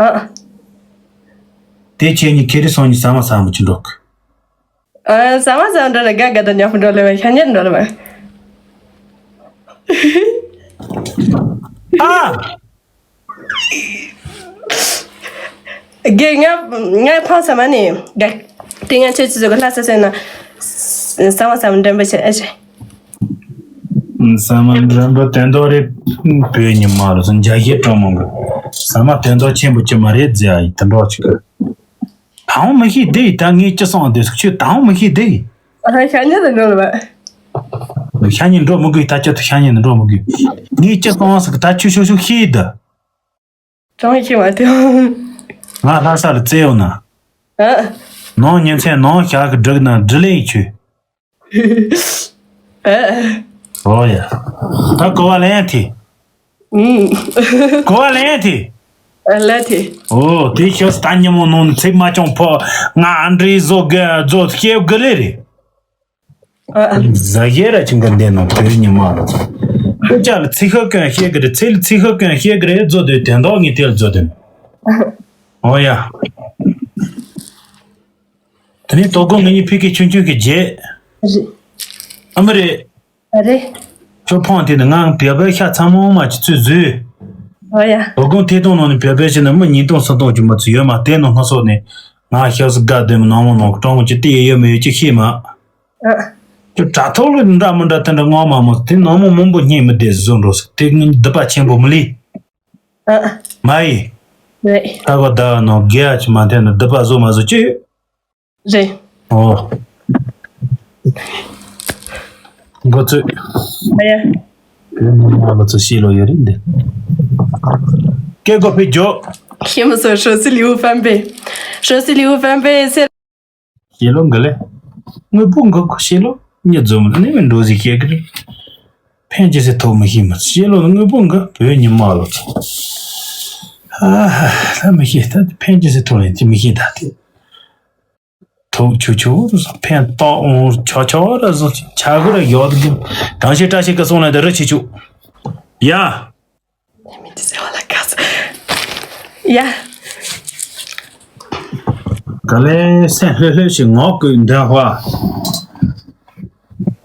ཨ། དེ་ཁྱེད་གཉིས་ཁེ་རི་སོང་ཉིན་ཟ་མ་ཟ་མ་ཅི་འགྲོ་གི། ཨ། ཟ་མ་ཟ་འགྲོ་ལ་དགའ་དགའ་དང་ཉོ་འགྲོ་ལ་བ་ཤ་ཉེ་འགྲོ་ལ་བ། ཨ། དགེ་ང་ང་ཕང་ས་མ་ནི་དགའ། དེ་ང་ཁྱེད་ཀྱི་ཟོ་ག་ལྷ་ས་སེ་ན། ཟ་མ་ཟ་མ་འདྲེན་པ་བྱེད་ཨེ་བྱེད། ཟ་མ་འདྲ་འགྲོ་དོན་དག་རེད། བོད་ཉི་མ་རུ་སོང་འཇའ་ཤེལ་གྲོང་མོ་གི། ཟ་མ་དོན་དག་ཆེན་པོ་ཅི་མ་རེད་ཟེར་ཡ་ཡི་དོན་དག་ཅིག་གི། ད་འོང་མི་ཤེས་དེ་ཡི་ད་ངས་ཅི་སོང་དེ་སོགས་ཁྱོད་ད་འོང་མི་ཤེས་དེ་ཡི། ཨ་ཤ་ཉེ་དུ་འགྲོ་ལ་བ། ཤ་ཉེ་འགྲོ་མི་དགོས་ད་ཁྱོད་ད་ཤ་ཉེ་དུ་འགྲོ་མི་དགོས། ངས་ཅི་སོང་ཟིག་ད་ཁྱོད་ཤོག་ཤོག་ཤེས་ཡི་ད། གྲོང་ཡི་ཁྱི་མ་དེའོ། ང་ལྷ་ས་ལ་བཙལ་ཡོང་ན། ཨ། ནང་ཉིན་མཚན་ནང་ཞག་གི་སྒྲིག་ན་འདྲི་ལེ་ཡི་ཆུ། ཨ། ཨོ་ཡ། ད་གོ་བ་ལེན་ཐི། ཨུམ། གོ་བ་ལེན་ཐི། ཨ་ལེ་ཐི། ཨོ་དེ་ཤོས་ད་ཉི་མོ་ནང་ཚིག་མ་ཅུང་ཕོ་ང་ཨ་འདྲི་བཟོ་དགོས་བཟོ་ཤེས་དགོས་ལེ་རེད། ཨ། ཟ་ཡེ་ར་ཆིང་ག་འདན་ནོ་བོད་ཉི་མ་ལ། ཁོ་ཅག་ལ་ཚིག་ཧ་གོན་ཤེས་གི་རེད་ཚིག་ལ་ཚིག་ཧ་གོན་ཤེས་གི་རེད་བཟོ་དོན་དོན་དག་ངས་དེ་ལ་བཟོ་དོན། ཨོ་ཡ། དེ་ནས་དོ་དགོང་ང་གཉིས་ཕི་གི་ཆུང་ཆུང་གི་རྗེས། རེད། ཨ་མ་རེད། རེད། ཁྱོད་ཕོང་དེ་ནི་ངའང་བེ་བེ་ཤ་ཚང་མ་མ་ཅི་ཚོད་བཟོས། ཨོ་ཡ། དོ་དགོང་ཐེ་གཏོང་ནང་ནས་བེ་བེ་ཤ་ནི་མི་ཉིས་སྟོང་སུམ་སྟོང་ཅུ་མ་ཚོད་ཡོད་མ་དེ་ནང་སྣ་ཚོགས་ནས་ང་ཤ་སི་དགའ་བདེ་མོ་ནང་མོ་ནང་གྲོང་ཅི་དེ་ཡོད་མེད་ཡོད་ཅི་ཤེས་མ། ཨ། ཁྱོད་དྲ་ཐོག་ལ་འདྲ་མི་འདྲ་དེ་འདྲ་ངོ་མ་མོ་དེ་ནང་མོ་མང་པོ་རྙེད་མི་བདེ་བཟོ་འགྲོ་སི་དེ་ངའི་སྡིག་པ་ཆེན་པོ་མི་ལི། ཨ། མ་ཡི། རེད། ཁ་བ་ད་ནོ་རྒྱ་ཆི་མ་དེ་ནི་སྡིག་པ་བཟོ་མ་བཟོ་ཅི་ཡོད། རེད། ཨོ། འགོ་ཚུགས། ཨ་ཡ། དེ་ནི་མ་ལ་ཚོ་ཤེས་ལོ་ཡོད་རེད་འདི། སྐད་གོ་ཕི་ཇོ། ཤེས་མི་སོ་ཧྲོ་སི་ལིའུ་ཧྥན་པེ། ཧྲོ་སི་ལིའུ་ཧྥན་པེ་སེ། ཤེས་ལོ་འགི་ལེ། དངོས་པོ་འགི་ཁོ་ཤེས་ལོ་གཉིས་འཛོམས་ནི་མི་འགྲོ་ཟིག་ཤེས་གི་རེད། ཕན་ཅི་སེ་ཐོག་མི་ཤེས་མི་ཤེས་ལོ་དངོས་པོ་འགི་བོད་ཉི་མ་ལོ་ཚོ། ཨ་ཧ་ད་མི་ཤེས་ད་ཕན་ཅི་སེ་ཐོག་ལེན་ཅི་མི་ཤེས་ད་དེ། ཐུག་ཆུ་ཆུ་རུ་སོང་ཕན་ཏོག་འོང་ཆོ་ཆོ་ར་སོང་ཆ་གུ་ར་ཡོད་གི། གང་ཤེས་བཀྲ་ཤིས་ཀི་སོང་ལ་འདི་རུ་ཆི་ཆུ། ཡ། ཡ། ག་ལེ་སེམས་ལྷོད་ལྷོད་ཞིག་ངོག་གི་འདོན་བ།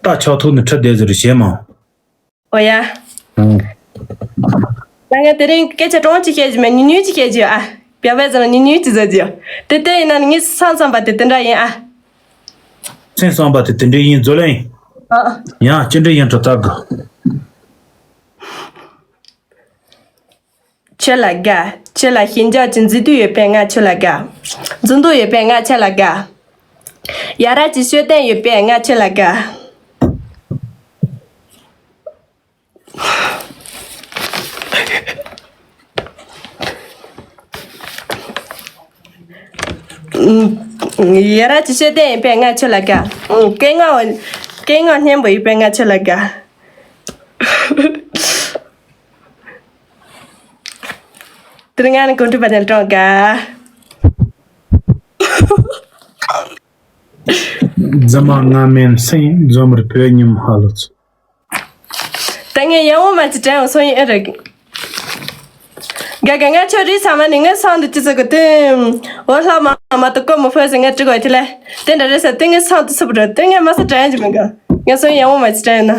ད་ཆོག་ཐུག་ནི་ཁྲི་བདེ་ཟེར་བྱེད་མང་། ཨོ་ཡ། ཨང་། ད་ང་དེ་རིང་སྐད་ཆ་གྲོང་ཅིག་བཤད་རྒྱུ་མེད་ཉུང་ཉུང་ཅིག་བཤད་རྒྱུ་ཡོད་ཨ། བྱ་བའི་ཟེར་ན་ཉུང་ཉུང་ཅིག་བཟོ་རྒྱུ་ཡོད། དེ་ལྟ་ཡིན་ན་ངས་སེམས་བསམ་པ་དེ་དེ་འདྲ་ཡིན་ཨ། སེམས་བསམ་པ་དེ་དེ་འདྲ་ཡིན་བཟོ་ལེན། ཨ། ཡང་ཅི་འདྲ་ཡིན་འགྲོ་ལྟ་དགོས། ཁྱོད་ལ་དགའ། ཁྱོད་ལ་ཞེན་ཆགས་ཀྱི་མཛེས་སྡུག་ཡོད་པས་ང་ཁྱོད་ལ་དགའ། མཛེས་སྡུག་ཡོད་པས་ང་ཁྱོད་ལ་དགའ། ཡ་རབས་ཀྱི་ཤོད་སྟངས་ཡོད་པས་ང་ཁྱོད་ལ་དགའ། ཡ་རབས་ཀྱི་ཤོད་སྟངས་ཡོད་པས་ང་ཁྱོད་ལ་དགའ། སྐད་ངག་སྐད་ངག་སྙན་པོ་ཡོད་པས་ང་ཁྱོད་ལ་དགའ། དེ་ང་ནི་གོང་ཁྲི་པ་ནས་གྲོངས་ག་འཛིན་མ་ང་མིན་སེང་འཛོམས་རི་བོད་ཉིམ་ཧ་ལོ་ཚོ། ད་ངས་ཡང་འོ་མ་ཅི་དྲན་འོ་སོང་ཡིན་ཨེ་རེད། ག་ག་ང་ཁྱོད་རིག་ཚང་མ་ནི་ངའི་སང་དུ་ཅི་ཟེར་གོ་དེ། འོ་ལྷ་མ་མ་ཏོ་ཀོ་མོ་ཕོ་ཟེར་ངས་དྲི་གོ་དེ་ལས་དེ་འདྲ་རེད་ཟེར་དེ་ངའི་སང་དུ་སུབ་རོ་དེ་ངས་མ་ས་དྲན་གྱི་མི་འགའ་ངས་སོང་ཡང་འོ་མ་ཅི་དྲན་ན།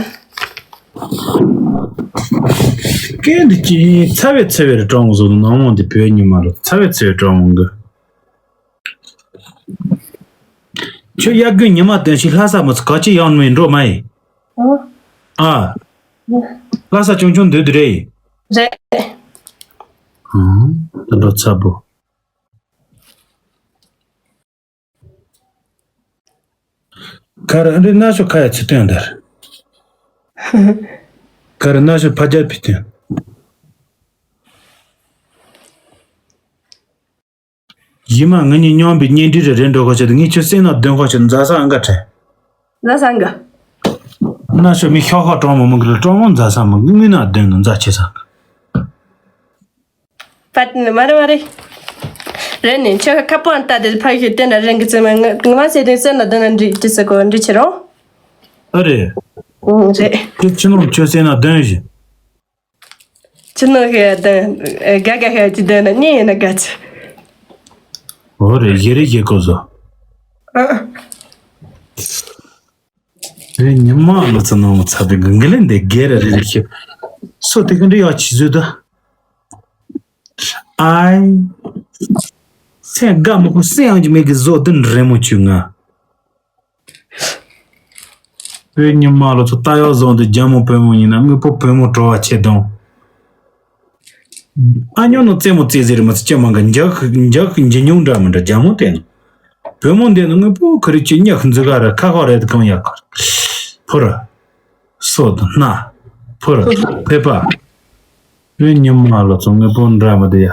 སྐད་འདི་ཅི་ཚ་བའི་ཚ་བའི་རི་གྲོང་བཟོ་ནང་མོ་འདི་བོད་ཉི་མ་རུ་ཚ་བའི་ཚ་བའི་གྲོང་མོ་འདི། ཁྱོད་དབྱར་དགུན་ཉི་མ་དོན་ཞིག་ལྷ་ས་མ་ཚོ་ག་ཅི་ཡང་མི་འགྲོ་མ་ཡིན། ཨ། ལྷ་ས་ཆུང་ཆུང་འདུག་འདི་རེད། རེད། ཨང་། འདི་འགྲོ་ཚ་པོ། ག་རེ་འདི་ན་ཤོ་ཁ་ཡ་ཚི་སྟོན་དར། ག་རེ་ན་ཤོ་ཕ་རྒྱལ་ཕི་སྟོན། རྗེས་མ་ང་གཉིས་མཉམ་པའི་གཉེན་སྒྲིག་རེ་རེ་འགྲོ་ག་ཆེད་དུ་ངས་ཁྱོད་སེམས་ནང་འདོན་ག་ཆེད་མཛའ་ས་འགའ་དྲན། མཛའ་ས་འགའ། ན་ཤོ་མི་ཤོག་ཁ་གྲོང་མོ་མི་གི་གྲོང་མོ་མཛའ་ས་མི་གི་ངུས་ན་འདོན་ནོ་མཛའ་ཆེ་ས་འགའ། པད་ནི་མ་རེད་མ་རེད། རེད་ནི་ཁྱོད་ཁ་པོ་ཨན་ཏ་དེ་ཕ་གི་དེ་འདྲ་རེད་གི་ཙི་མ་ང་ང་མ་ཟེར་དུས་སེམས་ལ་འདོན་ན་འགྲིག་ཅི་ཟེར་གོ་འགྲིག་ཆེ་རོང་། ཨ་རེད། ཨུ་རེད། ཁྱོད་ཕྱི་ནང་ཁྱོད་སེམས་ན་འདོན་བཞིན། ཅི་ནོ་ཧེ་དང་དགའ་དགའ་ཧེ་ཅི་དང་ན་ཉེ་ཡིན་ན་དགའ་ཅི། འོ་རེད་ཡེ་རེ་ཡེ་ཀོ་ཟོ། ཨ། རེད་ཉི་མ་ལོ་ཚོ་ནང་ཚ་དེ་གི་གི་ལེན་དེ་གེ་ར་རེ་རེ་ཤི། སོ་དེ་གི་འདྲི་ཡག་ཆི་ཟོས་ད། ཨའི། སེམས་དགའ་མོ་ཁོ་སེམས་ཡང་གི་མེད་གི་བཟོ་དུ་རེ་མོ་བྱུང་ང་། བོད་ཉི་མ་ལོ་ཚོ་ལྟ་ཡག་བཟང་དུ་རྒྱ་མོ་བོད་མོ་ཡིན་ན་དངོས་པོ་བོད་མོ་བྲོ་བ་ཆེ་དང་། ཨ་ཉོ་ནོ་རྩེད་མོ་རྩེ་ཟེར་མ་ཚེ་ཅི་མང་གི་འཇག་འཇག་འཇི་ཉུང་འདྲ་མི་འདྲ་རྒྱ་མོ་དེ་ནོ། བོད་མོ་འདི་ནི་དངོས་པོ་ཁ་རི་ཅི་ཉག་འཛུ་ག་ར་ཁ་ཁ་རེད་གང་ཡག་གར། ཕུ་ར། སོ་དང་སྣ། ཕུ་ར། ཕེ་པ། བོད་ཉི་མ་ལོ་ཚོ་དངོས་པོ་འདྲ་མི་འདུག་ཡ།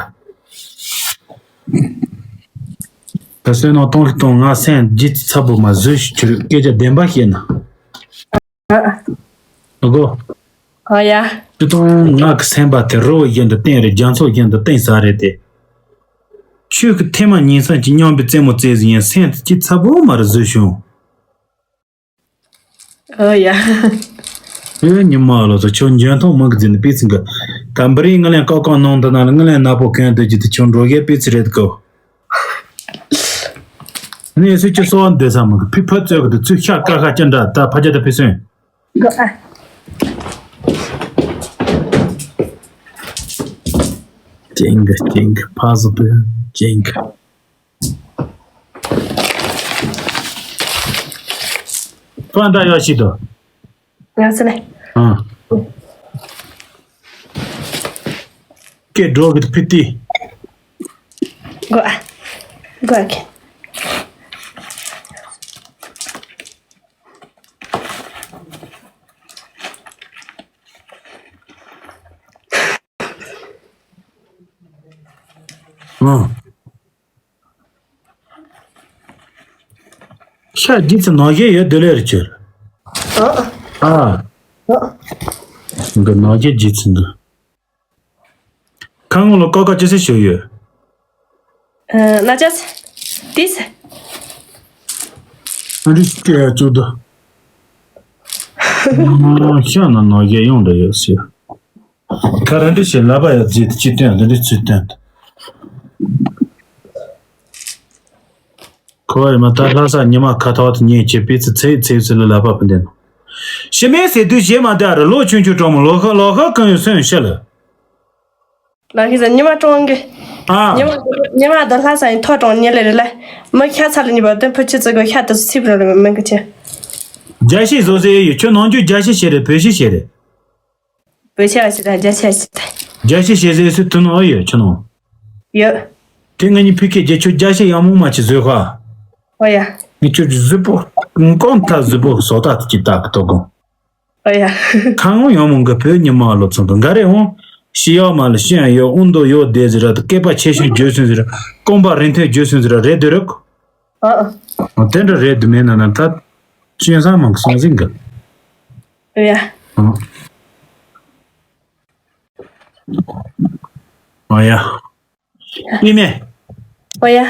ད་བསོད་ནམས་གཏོང་གི་གཏོང་ང་སེམས་ལྗིད་ཚ་པོ་མ་བཟོད་ཞིག་ཁྱོད་སྐད་ཆ་བདེན་པ་བཤད་ན། ཨ་གོ། ཨ་ཡ། སྤྱི་དང་ང་གི་སེམས་པ་དེ་རི་བོ་བཞིན་དུ་བརྟན་རེད་རྒྱ་མཚོ་བཞིན་དུ་བརྟན་ས་རེད་དེ། ཁྱོད་ཀྱི་ཐེངས་མ་ཉིན་སང་གཅིག་མཉམ་པའི་རྩེད་མོ་རྩེ་ཟིན་ཡང་སེམས་དེ་ལྗིད་ཚ་པོ་མ་རེད་བཟོད་བྱུང་། ཨོ་ཡ། ཨེ་ཉི་མ་ལོ་ཚོ་ཁྱོད་འཇོན་ཐང་མང་གི་འཛིན་པའི་ཚིག་གི། ད་འབུ་རིའི་ངི་ལན་ཀོ་ཀོ་ནང་དུ་ན་ལ་ངི་ལན་ནག་པོ་གན་འདོད་ཀྱི་དུ་ཁྱོད་འགྲོ་གས་པའི་ཚི་རེད་གོ། ནས་སུ་ཁྱོད་གསོ་བ་འདོད་ས་མང་གི་ཕི་ཕ་ཙོད་གི་དུ་ཚུལ་ཤ་ཀ་ཁ་ཅི་འདྲ་ད་ཕ་ཅ་ད་ཕི་སོན། གོ་ཨ། ཅིང་གི་ཅིང་གི་ཕ་ཟུ་པི་ཅིང་གི། ཀོན་ད་ཡོ་ཤི་དོ། ཡང་སེ་ལེ། ཨ། ཀེ་འགྲོ་གི་ཕི་ཏི། གོ་ཨ། གོ་ཨ་ཀེ། ཨ། ཤ་ལྗིད་ཚད་ནང་བཞིན་ཡོད་དེ་ལས་རེ་ཅོལ། ཨ། ཨ། ཨ། འདི་ནང་བཞིན་ལྗིད་ཚད་འདི། ཁ་ངོ་ལ་ཀ་ཀ་ཅི་སེ་ཞོ་ཡོད། ཨ། ན་ཅ་སེ། ཏི་སེ། ཨ་རི་སྐད་ཅོ་ད། ཤ་ན་ནང་བཞིན་ཡོང་འདྲ་ཡོད་ཟེར། ཁ་ར་འདི་ཞེས་ལབ་པ་ཡ་རྫི་དེ་ཅི་སྟོན་འདི་འདི་ཚུལ་སྟོན། ཁོ་བ་ཡི་མ་ད་ལྷ་ས་ཉི་མ་ཁ་ཐོག་ཏུ་ཉེ་ཆེ་པི་ཚི་ཚེ་ཚེ་ཚེ་ལ་ལབ་པ་ཕུ་འདན། ཞི་མེད་ཟེར་དུས་ཞེ་མ་དེ་ཨ་ར་ལོ་ཆུང་ཆུང་གྲོགས་མོ་ལོ་ཁ་ལོ་ཁ་གང་ཡོད་སོན་ཤ་ལ། ལ་ཁི་ཟ་ཉི་མ་གྲོང་གི། ཨ། ཉི་མ་ཉི་མ་ད་ལྷ་ས་ཡི་ཐོག་གྲོང་ཉེ་ལེ་རེ་ལ། མི་ཤ་ཚ་ལ་ཉི་མ་དོན་ཕུ་ཆི་ཙི་གོ་ཤ་དུ་སི་བྲོ་རེ་མི་གི་ཆེ། རྒྱ་ཤེས་བཟོ་ཟེར་ཡོད་ཁྱོད་ནང་རྒྱུ་རྒྱ་ཤེས་ཤེས་རེད་བོད་ཤེས་ཤེས་རེད། བོད་ཆས་ཞིག་དང་རྒྱ་ཆས་ཞིག་དང་། རྒྱ་ཆས་ཞེས་ཟེར་སུ་ཐུན་ཨོ་ཡོད་ཁྱོད་ནང་། ཡོད། དེ་ང་གཉིས་ཕི་ཁེ་རྒྱ་ཆོས་རྒྱ་ཆས་ཡང་མོ་མ་ཆི་བཟོས་ཁ། ཨོ་ཡ། ངས་ཁྱོད་ཀྱི་གཟུགས་པོ་ཀོང་ཐ་གཟུགས་པོ་བཟོ་ལྟ་ཅི་ལྟ་གི་ཐོག་གོང་། ཨོ་ཡ། ཁ་ངོ་ཡང་མོ་འགའ་བོད་ཉི་མ་ལོ་ཚོ་འདུག་འགའ་རེ་འོང་། ཤི་ཡག་མ་ལ་ཤི་ཡང་ཡོད་དབུང་དུ་ཡོད་བསྡད་ཟེར་ར་དུ་སྐད་པ་ཆེ་ཤོས་བརྗོད་སོང་ཟེར་ར་རྐང་པ་རིང་ཐུང་བརྗོད་སོང་ཟེར་ར་རེད་འདོད་རོགས། ཨ། ཨ་དེ་འདྲ་རེད་འདུག་མེད་ན་ན་ད། ཅུན་སང་མང་སོང་ཟིན་གི། ཨོ་ཡ། ཨ། ཨོ་ཡ། ཨི་མེ། ཨོ་ཡ།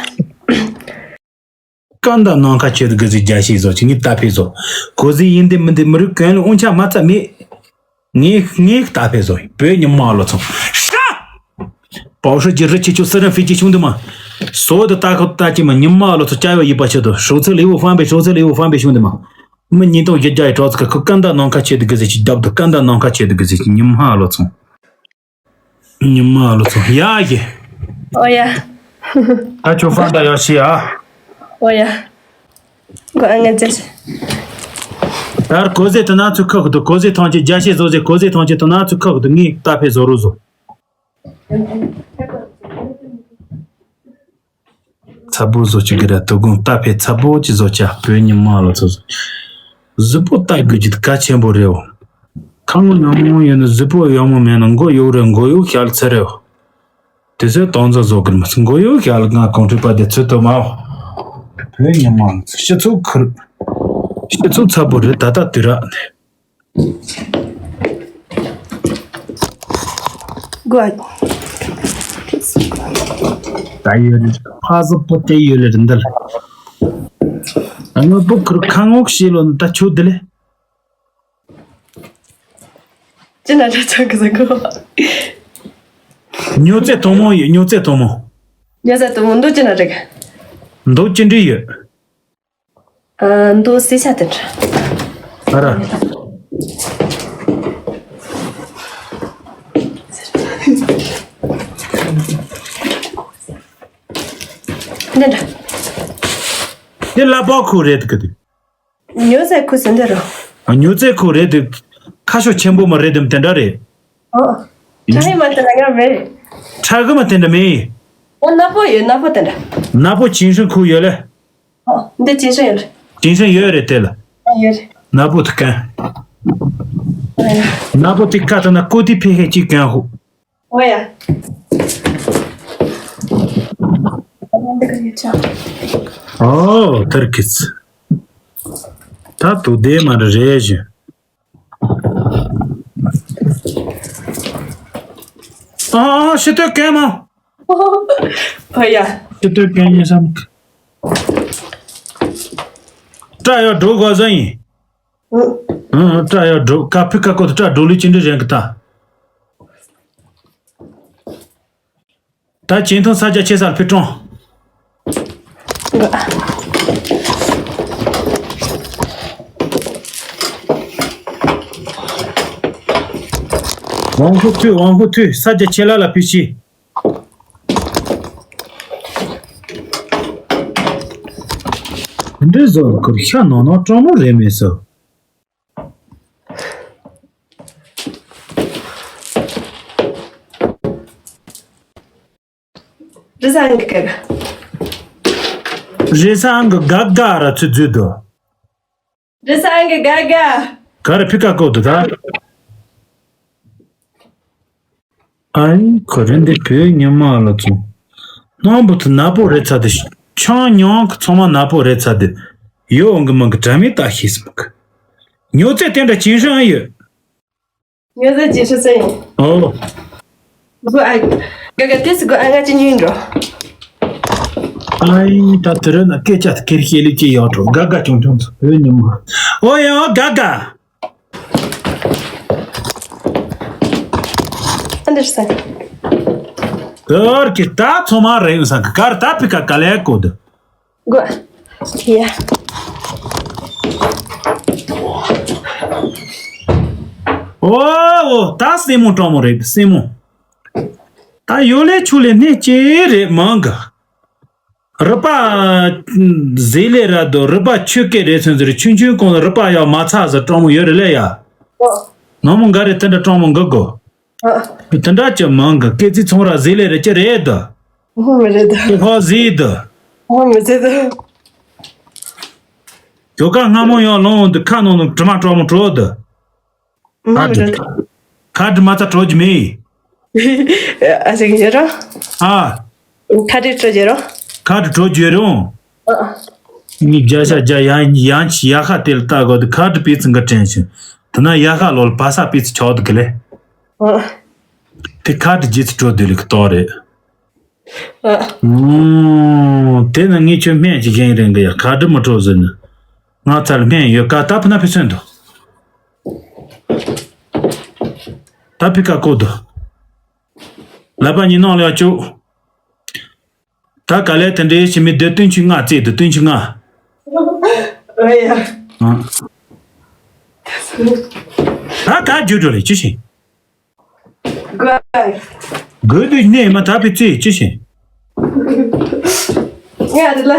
ཀན་ད་ནང་ཁ་ཆེ་དུ་གི་ཟི་རྒྱ་ཤེས་བཟོ་ཆི་ངི་ལྟ་ཕེ་བཟོ། གོ་ཟི་ཡིན་དེ་མིན་དེ་མི་རིགས་གོན་ལ་དབུང་ཆ་མ་ཚ་མེད། ངས་ངས་ལྟ་ཕེ་བཟོ་བོད་ཉི་མ་ལོ་ཚོ། ཧྲ། པའོ་ཧྲི་ཅི་རི་ཆི་ཆུ་སི་རན་ཧྥི་ཅི་ཤུང་དུ་མ། སོ་དུ་ལྟ་ཁོ་ལྟ་ཅི་མ་ཉི་མ་ལོ་ཚོ་ཅ་ཡོ་ཡི་པ་ཆེ་དུ་ཧྲོ་ཚེ་ལི་བོ་ཧྥང་པེ་ཧྲོ་ཚེ་ལི་བོ་ཧྥང་པེ་ཤུང་དུ་མ། མི་ཉིས་སྟོང་བཞི་བརྒྱ་ཡི་གྲོགས་ཚོ་ཁ་ཁུ་ཀན་ད་ནང་ཁ་ཆེ་དུ་གི་ཟི་ཆི་རྒྱབ་དུ་ཀན་ད་ནང་ཁ་ཆེ་དུ་གི་ཟི་ཆི་ཉི་མ་ལོ་ཚོ། ཉི་མ་ལོ་ཚོ་ཡ་ཡེ། ཨོ་ཡ། ད་ཁྱོད་ཧྥང་ད་ཡག་ཤི་ཨ། ཨོ་ཡ། གོ་ཨ་ངན་ཙེ། ད་གོ་ཟེ་དུ་ན་ཚུ་ཁག་གི་དུ་གོ་ཟེ་ཐང་ཆེ་རྒྱ་ཤེས་བཟོ་ཟེ་གོ་ཟེ་ཐང་ཆེ་དུ་ན་ཚུ་ཁག་གི་དུ་ངས་ལྟ་ཕེ་བཟོ་རུ་བཟོ། ཚ་པོ་བཟོ་ཅི་གི་ར་དུ་གུང་ལྟ་ཕེ་ཚ་པོ་ཅི་བཟོ་ཅ་བོད་ཉི་མ་ལོ་ཚོ་བཟོ། གཟུགས་པོ་ལྟ་དགོས་ཀྱི་དུ་གལ་ཆེན་པོ་རེད་འོ། ཁ་ངོ་ནང་ངོ་ཡོད་ན་གཟུགས་པོ་ཡག་མོ་མེད་ན་མགོ་ཡོད་རེད་མགོ་ཡོད་ཤར་ཚེ་རེད་འོ། དེ་ཚོའི་སྟངས་འཛིན་བཟོ་གི་མི་སྲིད་མགོ་ཡོད་ཀྱང་ལ་ང་གོང་ཁྲི་པ་དེ་ཚོད་དུ་མ། བོད་ཉི་མ་སྤྱི་ཚོགས་ཁུར། སྤྱི་ཚོགས་ཚ་པོ་རེད་ད་ལྟ་དུས་ར། གོ་ད་ཡོད་རེད་ཕ་ཟོ་པོ་དེ་ཡོད་རེད་འདི་ལ། ཨ་ངོ་པོ་ཁུར་ཁ་ངོ་ཤེས་ལོ་ད་ཆོ་དེ་ལས། ཅི་ན་ཆ་ཆ་གི་ཟ་གོ། ཉོ་ཚེ་དོ་མོ་ཡོད་ཉོ་ཚེ་དོ་མོ། ཉོ་ཚེ་དོ་མོ་འདུག་ཅི་ན་རེད། འདུག་ཅི་འདྲི་ཡོད། ཨ་འདུག་སི་ཆ་དེ་འདྲ། ཨ་ར། འདི་འདྲ། འདི་ལ་པོ་ཁུ་རེད་གི་དུ། ཉོ་ཚེ་ཁུ་ཟིན་དེ་རོ། ཉོ་ཚེ་ཁུ་རེད་དུ། ཁ་ཤོ་ཆེན་པོ་མ་རེད་དུ་དེ་འདྲ་རེད། ཨོ། ཁྲ་ཧི་མ་དེ་ལ་ཡང་མེད། ཁྲ་གི་མ་དེ་འདྲ་མེད། ཨོ་ནག་པོ་ཡོད་ནག་པོ་དེ་འདྲ། ནག་པོ་ཅིན་ཧྲིན་ཁུ་ཡོད་ལེ། ཨོ་འདི་ཅིན་ཧྲིན་ཡོད་ལེ། ཅིན་ཧྲིན་ཡོད་རེད་དེ་ལ། ཨ་ཡོད་རེད། ནག་པོ་དུ་གན། ཨ་ཡ། ནག་པོ་དེ་ཁ་ཐ་ན་ཀོ་དི་ཕེ་ཧེ་ཅིག་གན་ཧུ། ཨོ་ཡ། ཨོ་ཐར་ཁིས། ད་དུ་དེ་མ་རེད་རེད་བཞིན། ཨ་ཨ་ཤི་ཏོ་གན་མ། ཨོ་ཡ། ཤི་ཏོ་གན་ཡིན་བསམ། སྐྲ་ཡོད་འགྲོ་དགོས་ཟ་ཡིན། ཨང་སྐྲ་ཡོད་འགྲོ་ཀ་ཕི་ཀ་ཀོ་ཏི་སྐྲ་འགྲོ་ལུས་ཅི་འདྲ་རེད་གི་ད། ད་ཇེ་ཐང་ས་རྒྱ་ཆེ་སར་ཕི་ཀྲོང་། ཝང་ཧུ་ཐུ་ཝང་ཧུ་ཐུ་ས་རྒྱ་ཆེ་ལ་ལ་ཕི་ཤི། འདི་བཟོ་ཁུར་ཤ་ནོ་ནོ་ཀྲོང་མོ་རེད་མེད་སོ། རི་སང་གི་ག་ག། རི་སང་གི་ག་ག་ར་ཚུ་ཚུ་དུ། རི་སང་གི་ག་ག། ག་ར་ཕི་ཀ་ཀོ་དུ་ད། ཨའི་ཁོ་རེ་འདི་བོད་ཉི་མ་ལ་ཚོ། སྣང་བུ་ཚོ་ནག་པོ་རེད་ཚ་དེ། ཆང་ཉང་གི་ཚང་མ་ནག་པོ་རེད་ཚ་དེ། ཡོ་འོང་གི་མང་གི་དྲ་མིག་ལྟ་ཤེས་སམ་གི། ཉོ་ཚེ་དེ་འདྲ་ཅིན་ཧྲང་ཡོད། ཉོ་ཚེ་ཅིན་ཧྲང་ཡིན། ཨོ། གོ་ཨ། ག་ག་དེ་སི་གོ་ཨ་ང་ཅི་ཉིན་འགྲོ། ཨའི་ད་དེ་རེད་ན་སྐད་ཆ་དེ་ཁེར་ཤེས་ལི་ཅི་ཡོད་འགྲོ་ག་ག་ཅུང་ཅུང་ཚོ་བོད་ཉི་མ། ཨོ་ཡ་ཨོ་ག་ག། ཨ་འདིར་ས། གར་གྱི་ད་ཚོ་མ་རེ་ཡོང་ས་གི་གར་ད་པི་ཀ་ག་ལས་གོ་དུ། གོ། ཡ། ཨོ་ཨོ་ད་སེ་མོ་གྲོགས་མོ་རེད་སེ་མོ། ད་ཡོ་ལེ་ཆུ་ལེ་ནི་ཅི་རེད་མང་གི། རི་པ་ཟེ་ལེ་ར་དོ་རི་པ་ཆུ་སྐད་རེད་ཚོན་ཟེར་ཆུན་ཆུན་གོང་ལ་རི་པ་ཡག་མ་ཚ་ཟེར་གྲོགས་མོ་ཡོད་རེད་ལེ་ཡ། ཨོ། ནང་མོ་འགའ་རེ་དེ་འདྲ་གྲོགས་མོ་འགའ་གོ། ཨོ། དེ་འདྲ་ཅི་མང་གི་སྐད་ཚིག་ཚོང་ར་ཟེ་ལེ་རེད་ཅི་རེད་དོ། ཨོ་མི་རེད་དོ། ཁོ་ཧོ་ཟེ་དོ། ཨོ་མི་ཟེ་དོ། ཡོ་ཀ་སྔ་མོ་ཡང་ལོང་འདི་ཁ་ནང་ནང་དྲི་མ་གྲོགས་མོ་གྲོགས་དོ། ཨོ་མི་རེད། ཁ་དྲི་མ་ཚ་གྲོགས་ཀྱི་མེད། ཨ་ཟེ་གི་ར། ཨ། ཁ་དྲི་གྲོགས་ཀྱི་ར། ཁ་དྲི་གྲོགས་ཀྱི་རུང་། ཨ། ངའི་བརྒྱ་ཆ་བརྒྱ་ཡང་ཡང་ཡ་ཤ་དེ་ལ་ལྟ་དགོས་དུ་ཁ་དྲི་པི་ཙི་འགའ་དྲན་ཞིང་། དེ་ན་ཡ་ཤ་ལོ་ལ་བ་ས་པི་ཙི་ཆོག་དུ་གི་ལེ། ཨ། དེ་ཁ་དྲི་རྗེས་སུ་འགྲོ་དུས་ལེ་གི་ཏོག་རེད། ཨ། ཨོ། དེ་ན་ངས་ཁྱོད་སྨན་ཅིག་གཞན་རེད་གི་ཡ་ཁ་དྲི་མི་འཕྲོ་ཟེར་ནི། ང་ཚ་ལ་སྨན་ཡོད་ཀ་ད་ཕུ་ན་ཕི་སོན་དུ། ད་ཕི་ཀ་ཀོ་དུ། ལ་པ་ཉི་ནང་ལ་ཡ་ཅུ། ད་ག་ལས་དེ་འདྲའི་ཞི་མི་སྡེ་བདུན་ཅུ་ལྔ་བརྩེགས་དུ་བདུན་ཅུ་ལྔ། ཨོ་ཡ། ཨ། ད་ག་རྒྱུ་འགྲོ་རེད་ཅི་ཞིག་དགོས། དགོས་དུས་གནས་མ་དག་པའི་རྩེ་ཅི་ཞིག་ང་རེ་ལ། ཨ།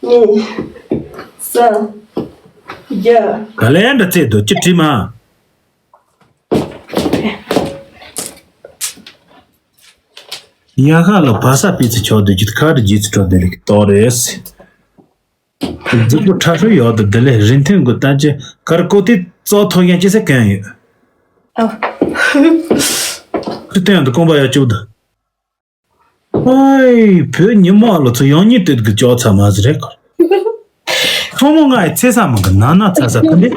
གཉིས། གསུམ། བརྒྱད། ག་ལས་འདྲ་རྩེ་དུ་ཅི་བྲིས་མ། ཡ་ཧ་ལ་བ་ས་པི་ཙི་ཆོག་དུས་ཀྱི་ཁ་དྲི་རྗེས་སུ་འགྲོ་དེ་ལེགས་ཏོག་རེད། རྫིག་པོ་ཁྲ་ཧྲུལ་ཡོག་ཏུ་བདེ་ལེགས་རིན་ཐུང་གི་བསྟན་བཅོས་གར་བཀོད་དེ་གཙོ་ཐོག་ཡང་ཅི་ཟེར་གང་ཡོད། ཨ། ཚུལ་སྟོན་དུ་རྐང་པ་ཡར་བཅུག་དུ། ཨའི་བོད་ཉི་མ་ལོ་ཚོ་ཡང་ཉིད་དུ་གི་ལྕོག་ཚ་མ་ཟི་རེད་གོ། ཚང་མ་ང་ཡི་ཚེ་ས་མ་གི་ན་ན་ཚ་ས་གི་འདི།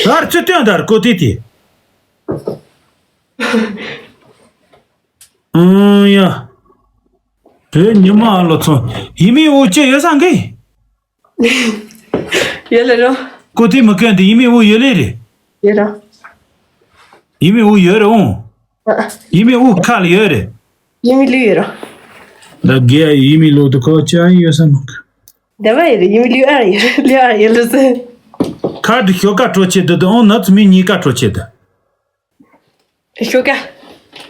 ད་ར་ཚུལ་སྟོན་ད་ར་ཀོ་ཏི་ཏི། ཨང་ཡ། བོད་ཉི་མ་ལོ་ཚོ་ཡི་མི་འུ་ཅེ་ཡོད་ས་གི། ཡོད་ལེ་རོ། ཀོ་ཏི་མི་ཀན་དེ་ཡི་མི་འུ་ཡོད་ལེ་རེད། ཡོད་རོ། ཡི་མི་འུ་ཡོད་རེད་འོང་། ཨ། ཡི་མི་འུ་ཁ་ལ་ཡོད་རེད། ཡི་མི་ལུས་ཡོད་རོ། ད་གེ་ཡི་མི་ལོ་དུ་ཁོ་ཅང་ཡོད་ས་མ་གི། ད་བ་ཡི་རེད་ཡི་མི་ལུས་ཨ་ཡོད་རེད་ལུས་ཨ་ཡོད་ལུས་ཟེར། ཁ་དུ་ཤོ་ཀ་གྲོ་ཆེ་དུ་དུ་འོང་ན་ཚུ་མི་གཉིས་ཀ་གྲོ་ཆེ་དུ། ཤོ་ཀ་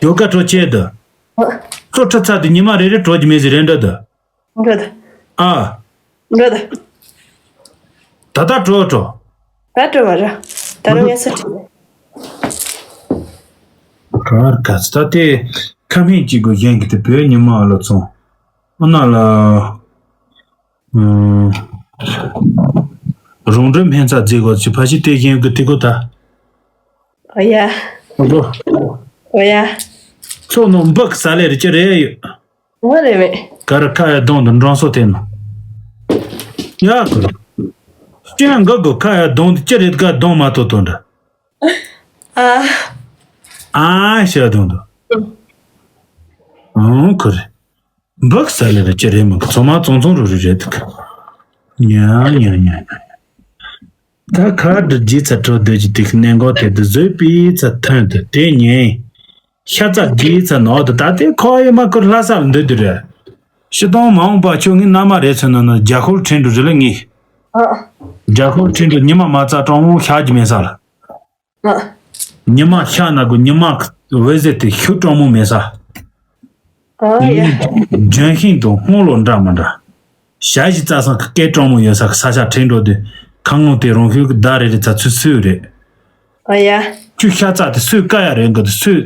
ཤོ་ཀ་གྲོ་ཆེ་དུ། ཨ། ལོ་ཁྲི་ཚ་དུ་ཉི་མ་རེ་རེ་གྲོ་གི་མེ་ཟི་རེ་འདྲ་དུ། འགྲོ་ད། ཨ། འགྲོ་ད། ད་ད་འགྲོ་འགྲོ། ད་འགྲོ་མ་ར། ད་རུང་ངས་སུ་དྲིས། གར་ག་ཚ་ད་དེ་ཁ་སྨན་གཅིག་གོ་གཞན་གི་དེ་བོད་ཉི་མ་ལ་ཚོང་ཨ་ན་ལ། ཨུམ། རོང་འབྲོག་སྨན་རྩ་རྫས་གོ་ཅི་ཕ་ཤི་དེ་གཞན་གི་དེ་གོ་ད། ཨོ་ཡ། ཨོ་གོ། ཨོ་ཡ། ཚོ་ནོ་འབག་ས་ལེ་རི་ཅི་རེ་ཡོད། ངོ་རེ་མེད། ག་ར་ཁ་ཡ་གདོང་དུ་འགྲོང་སོ་དེ་ནོ། ཡ་གོ། ཅི་ཡང་འགག་གོ་ཁ་ཡ་གདོང་དུ་ཅི་རེད་ག་གདོང་མ་ཐོ་ཐོ་འདྲ། ཨ། ཨ་ཤ་གདོང་དུ། ཨང་ཁོ་རེ། འབག་ས་ལེ་རི་ཅི་རེ་མ་གི་ཚོ་མ་ཙོང་ཙོང་རུ་རུ་རེད་གི། ཉ་ཉ་ཉ་ཉ། ད་ཁ་འདྲི་རྗེས་ཚ་དྲོ་སྡོད་ཀྱི་དུས་ཀྱི་གནས་འགོ་དེ་དུ་བཟོས་པའི་ཚ་ཐོན་དུ་དེ་ཉན། ཤ་ཚ་རྗེས་ཚ་ནོག་དུ་ད་དེ་ཁོ་ཡི་མ་ཁུར་ལྷ་ས་ལ་འདོད་དུ་རེད། ཤི་སྟོང་མ་འོངས་པ་ཁྱོད་ངའི་མནའ་མ་རེད་ཚོད་ན་ན་རྒྱ་ཁོལ་ཁྲིན་འགྲོ་རི་ལ་ངེས། ཨ། རྒྱ་ཁོལ་ཁྲིན་འགྲོ་ཉི་མ་མ་རྩ་གྲོང་མོ་ཤག་གི་མེད་ས་ལ། ཨ། ཉི་མ་ཤག་ན་གོ་ཉི་མ་འོད་ཟེར་དེ་ཤུ་གྲོང་མོ་མེད་ས། ཨོ་ཡ། ལྗོན་ཤིང་དང་སྔོ་ལོ་འདྲ་མི་འདྲ། ཞ་ཞི་རྩ་སང་གི་སྐད་གྲོང་མོ་ཡོད་ས་གི་ས་ཆ་ཁྲིན་འགྲོ་དུས་ཁ་ངོ་དེ་རོང་ཤུལ་གི་ཟླ་རེ་རེ་ཚ་ཚུད་སུས་རེད། ཨོ་ཡ། ཁྱོད་ཤ་ཚ་དེ་སུས་ཀ་ཡ་རེད་གི་དེ་སུས་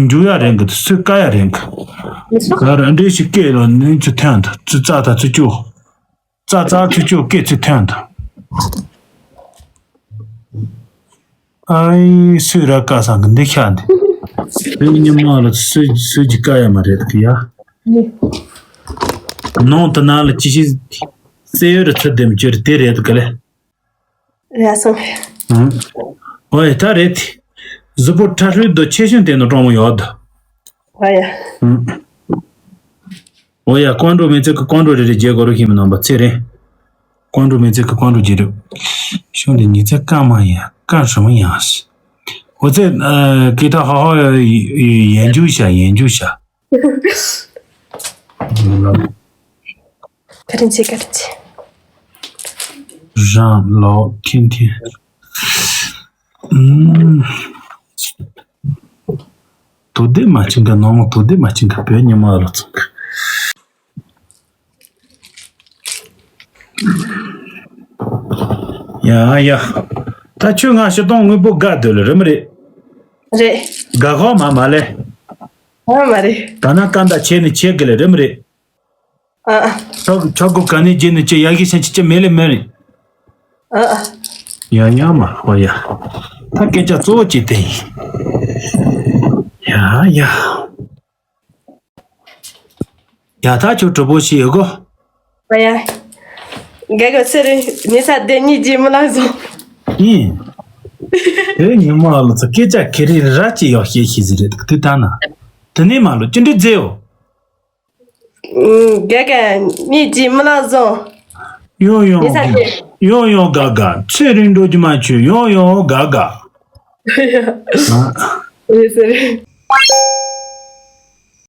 འཇུ་ཡ་རེད་གི་དེ་སུས་ཀ་ཡ་རེད་གི། མི་སོ། ད་ར་འདྲེ་ཞིག་སྐད་ལོ་ནུས་ཚུ་ཐོན་ད་ཚུ་རྩ་ད་ཚུ་ཅུ། རྩ་རྩ་ཚུ་ཅུ་སྐད་ཚུ་ཐོན་ད། ཨའི་སུས་ར་ཀ་སང་གི་འདི་ཤ་འདི། སུས་ཉི་མ་ལ་སུས་སུས་ཀྱི་ཀ་ཡ་མ་རེད་གི་ཡ། ནང་དུ་ན་ལ་ཅི་ཞིག་སེ་ཡོད་ར་ཚུ་དེམ་ཅོ་ར་དེ་རེད་གི་ལེ། རེད་སོང་། ཨང་། ཨོ་ཡ་ད་རེད་དེ། གཟུགས་པོ་ཁྲ་ཧྲུལ་དུ་ཆེ་ཤོས་དེ་ནི་གྲོང་མོ་ཡོད་དོ། ཨོ་ཡ། ཨང་། ཨོ་ཡ་ཀོང་ཀྲོ་མི་ཚེ་གི་ཀོང་ཀྲོ་རེ་རེ་རྒྱལ་གོ་རུ་ཤེས་མི་རྣམ་པ་ཚེ་རིང་། ཀོང་ཀྲོ་མི་ཚེ་གི་ཀོང་ཀྲོ་རྒྱལ་རུ། ཤོང་དེ་ཉི་ཚེ་ཀ་མ་ཡ་ཀ་ཧྲ་མ་ཡ། ཨོ་ཚེ་ཨ་ཀི་ཐ་ཧ་ཧ་ཡ་ཡན་ཇུ་ཤ་ཡན་ཇུ་ཤ། བཀའ་དྲིན་ཆེ་བཀའ་དྲིན་ཆེ། རང་ལོ་ཁྱིམ་ཐེན། ཨུམ། དོ་དེ་མ་ཆིན་ག་ནང་དོ་དེ་མ་ཆིན་ག་བོད་ཉི་མ་ལ་ཚོགས། ཡ་ཡ། ད་ཁྱོད་ང་ཤི་སྟོང་དངོས་པོ་དགའ་སྡོད་ལ་རེད་མི་རེད། རེད། དགའ་གོ་མ་མ་ལེ། ཨ་མ་རེད། ད་ན་ཀ་འདའ་ཆེ་ནི་ཆེ་གི་ལེ་རེད་མི་རེད། ཨ་ཨ། ཆོག་གི་ཆོག་གི་ག་ནས་རྗེས་ནས་ཅི་ཡ་གི་སེམས་ཅི་ཅི་མེད་ལེ་མེད་རེད། ཨ་ཨ། ཡ་ཡ་མ་ཧོ་ཡ། ད་སྐད་ཆ་གཙོ་བོ་ཅི་དེ་ཡིན། ཡ་ཡ། ཡ་ད་ཁྱོད་གྲོགས་པོ་ཞིག་ཡོད་གོ། ཨ་ཡ། རྒན་གོ་སེ་རེ་ཉི་ས་དེ་གཉིས་ཀྱི་མི་ལ་བཟོ། ཡིན། དེ་ཉི་མ་ལ་ཚོ་སྐད་ཆ་ཁེ་རེ་ར་ཅི་ཡོད་ཤེས་ཤེས་ཟི་རེད་དེ་ད་ན། དེ་ནས་མ་ལོ་ཅི་འདྲི་རྫེའོ། རྒན་གོ་གཉིས་ཀྱི་མི་ལ་བཟོ། ཡོང་ཡོང་ཉི་ས་དེ། ཡོང་ཡོང་དགའ་དགའ་ཚེ་རིང་འགྲོ་རྒྱུ་མ་བྱོས་ཡོང་ཡོང་དགའ་དགའ། ཡོད་ཟེར།